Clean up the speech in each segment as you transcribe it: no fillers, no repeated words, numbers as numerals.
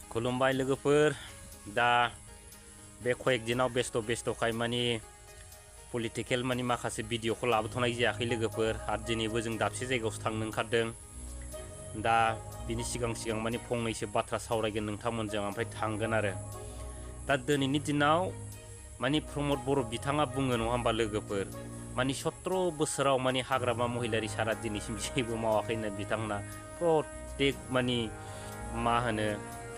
खुलुमबाय लोगोफोर दा बे कयेक दिनाव बेस्ट'खाय माने पलिटिकेल माने माखासे भिडिअखौ लाबोथ'नाय जायाखै लोगोफोर आरो दिनैबो जों दाबसे जायगायावसो थांनो ओंखारदों दा बिनि सिगां माने फंनैसो बाथ्रा सावरायगोन नोंथांमोनजों ओमफ्राय थांगोन आरो दा दिनैनि दिनाव माने प्रमद बर' बिथाङा बुङो नङा होमबा लोगोफोर माने 17 बोसोराव माने हाग्रामा महिलारि सारा दिनैसिम जेबो मावाखै होनना बिथांमोना प्रत्येक माने मा होनो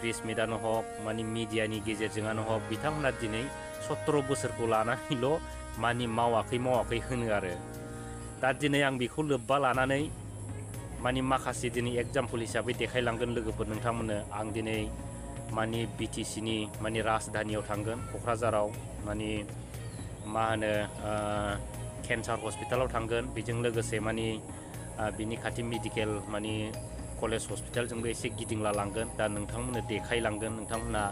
प्रेस मिटानो हक माने मिडियानि गेजेरजोंनो हक बिथांमोना दिनै 17 बोसोरखौ लानानैल' माने मावाखै होनो आरो दा दिनै आं बेखौ लोब्बा लानानै माने माखासे दिनै एग्जाम्पल हिसाबै देखायलांगोन लोगोफोर नोंथांमोननो आं दिनै माने बिटिसिनि माने राजधानियाव थांगोन क'क्राझाराव माने मा होनो केन्सार हस्पिटालाव थांगोन बेजों लोगोसे माने बिनि खाथि मेडिकेल माने कलेज हस्पिटालजोंबो एसे गिदिंला लांगोन दा नोंथांमोननो देखायलांगोन नोंथांमोना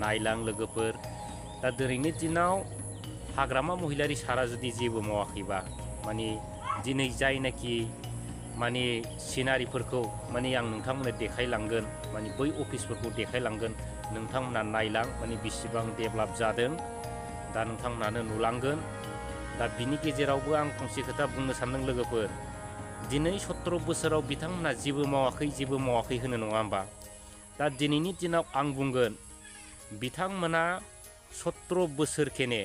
नायलां लोगोफोर दा दिनैनि दिनाव हाग्रामा महिलारि सारा जुदि जेबो मावाखैबा माने दिनै जायनाखि माने सिनारिफोरखौ माने आं नोंथांमोननो देखायलांगोन माने बै अफिसफोरखौ देखायलांगोन नोंथांमोना नायलां माने बेसेबां डेभेलप जादों दा नोंथांमोनानो नुलांगोन दा बिनि गेजेरावबो आं फंसे खोथा बुंनो सानदों लोगोफोर दिनै 17 बोसोराव बिथांमोना जेबो मावाखै होनो नङा होमबा दा दिनैनि दिनाव आं बुंगोन बिथांमोना 17 बोसोर केने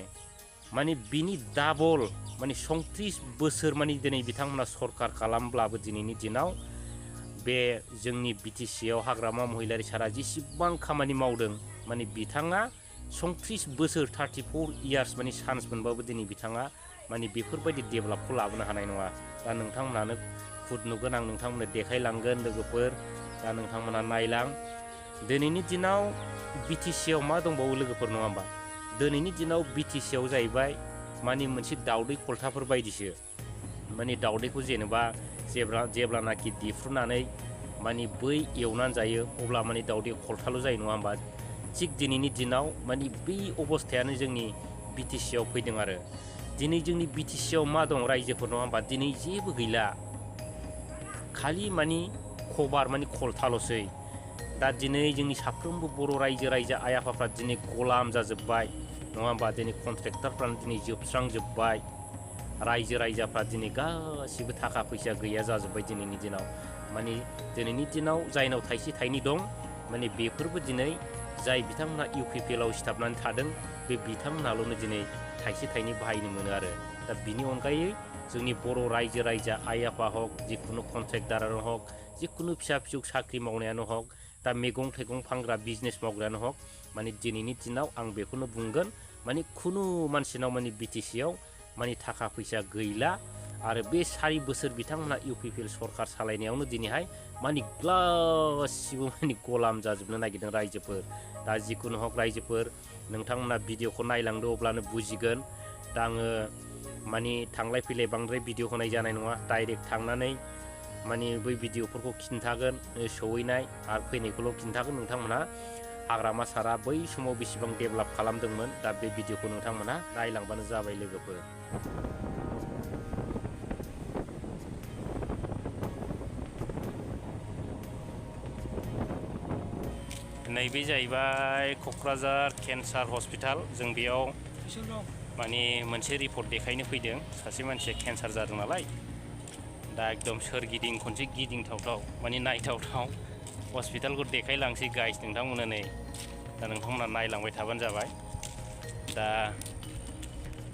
माने बिनि डाबल माने 37 बोसोर माने दिनै बिथांमोना सरकार खालामब्लाबो दिनैनि दिनाव बे जोंनि बिटिसिआव हाग्रामा महिलारि सारा जेसेबां खामानि मावदों माने बिथाङा 37 बोसोर 34 इयार्स माने चान्स मोनबाबो दिनै बिथाङा माने बेफोरबायदि डेभेलपखौ लाबोनो हानाय नङा दा नोंथांमोनानो खुद नुगोन आं नोंथांमोननो देखायलांगोन लोगोफोर दा नोंथांमोना नायलां दिनैनि दिनाव बिटिसिआव मा दंबावो लोगोफोर नङा होमबा दिनैनि दिनाव बिटिसिआव जाहैबाय माने मोनसे दावदै खलथाफोर बायदिसो माने दावदैखौ जेनेबा जेब्लानाखि दिफ्रुनानै माने बै एवनानै जायो अब्ला माने दावदै खलथाल' जायो नङा होमबा थिग दिनैनि दिनाव माने बै अबस्थायानो जोंनि बिटिसिआव फैदों आरो दिनै जोंनि बिटिसिआव मा दं रायजोफोर नङा होमबा दिनै जेबो गैला खालि माने खबार माने खलथाल'सै दा दिनै जोंनि साफ्रोमबो बर' रायजो आइ आफाफ्रा दिनै गलाम जाजोब्बाय नङा होमबा दिनै कन्ट्रेक्टरफ्रानो दिनै जोबस्रांजोब्बाय रायजाफ्रा दिनै गासिबो थाखा फैसा गैया जाजोब्बाय दिनैनि दिनाव माने दिनैनि दिनाव जायनाव थाइसे थाइनै दं माने बेफोरबो दिनै जाय बिथांमोना इउपिपिएलआव सिथाबनानै थादों बे बिथांमोनाल'नो दिनै थाइसे थाइनै बाहायनो मोनो आरो दा बिनि अनगायै जोंनि बर' रायजो आइ आफा हक जिखुनु कन्ट्रेक्टारानो हक जिखुनु फिसा फिसौ साख्रि मावनायानो हक दा मैगं थाइगं फानग्रा बिजनेस मावग्रायानो हक माने दिनैनि दिनाव आं बेखौनो बुंगोन माने खुनु मानसिनाव माने बिटिसिआव माने थाखा फैसा गैला आरो बे 4 बोसोर बिथांमोना इउपिपिएल सरकार सालायनायावनो दिनैहाय माने गासिबो माने गलाम जाजोबनो नागिरदों रायजोफोर दा जिखुनु हक रायजोफोर नोंथांमोना भिडिअखौ नायलांदो अब्लानो बुजिगोन दा आङो माने थांलाय फैलाय बांद्राय भिडिअ होनाय जानाय नङा डाइरेक्ट थांनानै माने बै भिडिअफोरखौ खिन्थागोन सहैनाय आरो फैनायखौल' खिन्थागोन नोंथांमोना हाग्रामा सारा बै समाव बेसेबां डेभेलप खालामदोंमोन दा बे भिडिअखौ नोंथांमोना नायलांबानो जाबाय लोगोफोर नैबे जाहैबाय क'क्राझार केन्सार हस्पिटाल जों बेयाव माने मोनसे रिपर्ट देखायनो फैदों सासे मानसिया केन्सार जादों नालाय दा एकदम सोरगिदिं खनसे गिदिंथावथाव माने नायथावथाव हस्पिटालखौ देखायलांसै गाइस नोंथांमोना नै दा नोंथांमोना नायलांबाय थाबानो जाबाय दा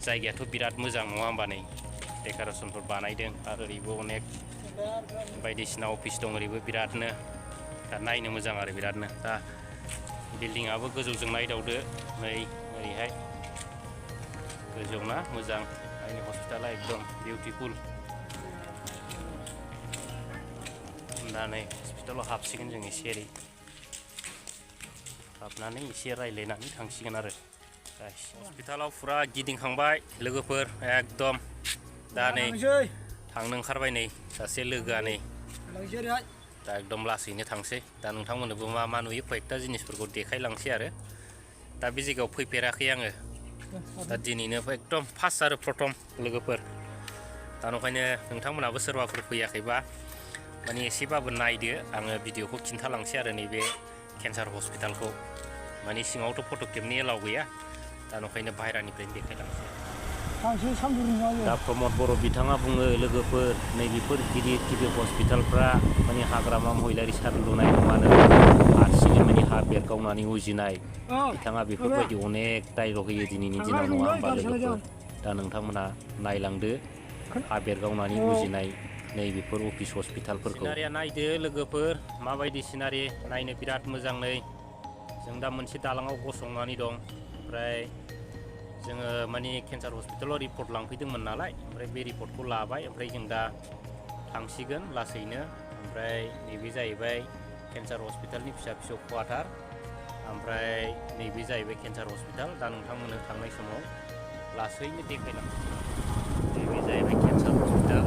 जायगायाथ' बिराद मोजां नङा होमबा नै डेक'रेसनफोर बानायदों आरो ओरैबो अनेक बायदिसिना अफिस दं ओरैबो बिरादनो दा नायनो मोजां आरो बिरादनो दा बिल्डिंआबो गोजौजों नायदावदो नै ओरैहाय गोजौना मोजां नायनो हस्पिटाला एकदम बिउटिफुल दा नै हस्पिटालाव हाबसिगोन जों एसे ओरै हाबनानै एसे रायज्लायनानै थांसिगोन आरो हस्पिटालाव फुरा गिदिंखांबाय लोगोफोर एकदम दा नै थांनो ओंखारबाय नै सासे लोगोआ नै दा एकदम लासैनो थांसै दा नोंथांमोननोबो मा नुयो कयेकटा जिनिसफोरखौ देखायलांसै आरो दा बे जायगायाव फैफेराखै आङो दा दिनैनो एकदम फार्स्ट आरो प्रथम लोगोफोर दा ओंखायनो नोंथांमोनाबो सोरबाफोर फैयाखैबा माने एसेबाबो नायदो आङो भिडिअखौ खिन्थालांसै आरो नैबे केन्सार हस्पिटालखौ माने सिङावथ' फट' खेबनि एलाव गैया दा ओंखायनो बाहेरानिफ्रायनो देखायलांसै दा प्रमद बर' बिथाङा बुङो लोगोफोर नैबेफोर गिदिर गिदिर हस्पिटालफ्रा माने हाग्रामा महिलारि सार लुनाय नङानो हारसिङै माने हा बेरगावनानै उजिनाय बिथाङा बेफोरबायदि अनेक डायलग होयो दिनैनि दिनाव नङा होमबा लोगोफोर दा नोंथांमोना नायलांदो हा बेरगावनानै उजिनाय नैबेफोर अफिस हस्पिटालफोरखौ सिनारिया नायदो लोगोफोर माबायदि सिनारि नायनो बिराद मोजां नै जों दा मोनसे दालाङाव गसंनानै दं ओमफ्राय जोङो माने केन्सार हस्पिटालाव रिपर्ट लांफैदोंमोन नालाय ओमफ्राय बे रिपर्टखौ लाबाय ओमफ्राय जों दा थांसिगोन लासैनो ओमफ्राय नैबे जाहैबाय केन्सार हस्पिटालनि फिसा फिसौ क्वार्टार ओमफ्राय नैबे जाहैबाय केन्सार हस्पिटाल दा नोंथांमोननो थांनाय समाव लासैनो देखायलांसै नैबे जाहैबाय केन्सार हस्पिटाल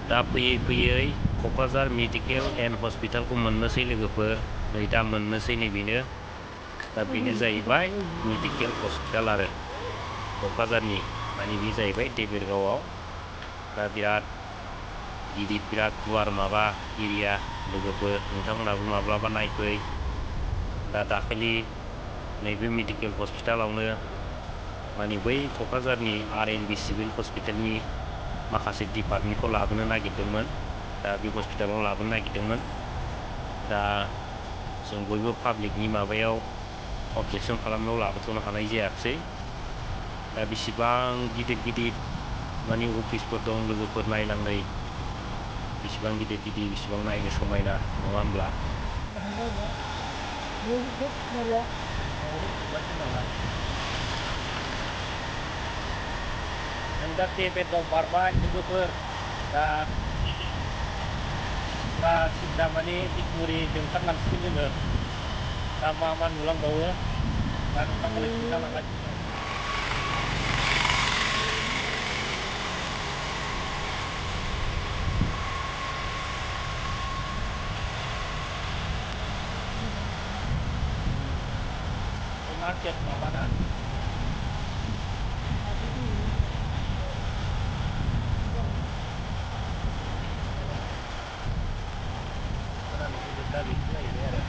दा फैयै फैयै क'क्राझार मेडिकेल एन्ड हस्पिटालखौ मोननोसै लोगोफोर नै दा मोननोसै नैबेनो दा बेनो जाहैबाय मेडिकेल हस्पिटाल आरो क'क्राझारनि माने बे जाहैबाय देबोरगावआव दा बिराद गिदिर बिराद गुवार माबा एरिया लोगोफोर नोंथांमोनाबो माब्लाबा नायफै दा दाखालि नैबे मेडिकेल हस्पिटालावनो माने बै क'क्राझारनि आर.एन.बि सिभिल हस्पिटालनि माखासे डिपार्टमेन्टखौ लाबोनो नागिरदोंमोन दा बे हस्पिटालाव लाबोनो नागिरदोंमोन दा जों बयबो पाब्लिकनि माबायाव अबजेक्सन खालामनायाव लाबोथ'नो हानाय जायाखिसै दा बेसेबां गिदिर गिदिर माने अफिसफोर दं लोगोफोर नायलांनाय बेसेबां गिदिर गिदिर बेसेबां नायनो समायना नङा होमब्ला जों दा देबोरगाव बारबाय लोगोफोर दा सिदा माने बिगमुरिजों ओंखारलांसिगोन जोङो दा मा मा नुलांबावो दा नोंथांमोननो खिन्थालांगासिनो दं मार्केट माबाना खोनानो मोनदों दा बेखौ जाहैबाय आरो